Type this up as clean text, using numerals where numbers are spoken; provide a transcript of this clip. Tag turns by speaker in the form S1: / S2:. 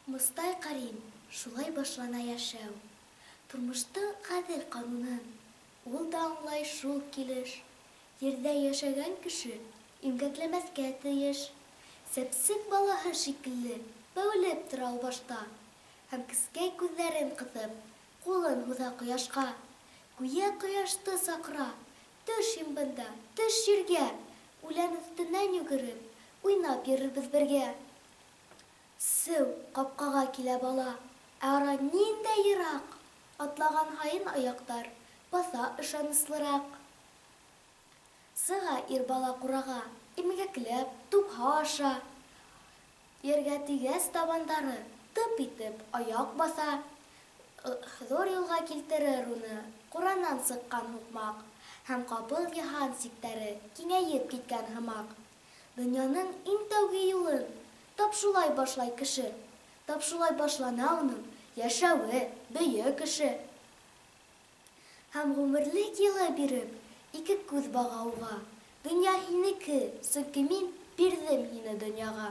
S1: Мостай Кәрим, шулай башлана йәшәү. Тормоштоң ғәҙел ҡанунын ул да аңлай шул килеш. Ерҙә йәшәгән кеше имгәкләмәҫкә тейеш. Сәпсек балаһы шикелле бәүелеп тора ул башта һәм кескәй күҙҙәрен ҡыҫып, ҡулын һуҙа ҡояшҡа. Гүйә ҡояшты саҡыра, Төш һин бында, төш ергә! Үлән өҫтөнән йүгереп, уйнап йөрөрбөҙ бергә. Сеү, ҡапҡаға килә бала, Ә ара ниндәй йыраҡ! Атлаган һайын аяҡтар баҫа ышаныслыраҡ. Сыға ир бала ҡураға, Имгәкләп, тупһа аша. Ергә тейгәс табандары, Тып итеп аяҡ баҫа. Ҙур юлға килтерер уны Ҡуранан сыҡҡан һуҡмаҡ, Һәм ҡапыл йыһан сиктәре Киңәйеп киткән һымаҡ. Донъяның иң тәүге юлын Тап шулай башлай кеше, Тап шулай башлана уның Йәшәүе, бөйөк эше. Һәм ғүмерлек йылы биреп, Ике күҙ баға уға, Донъя һинеке, сөнки мин Бирҙем һине донъяға.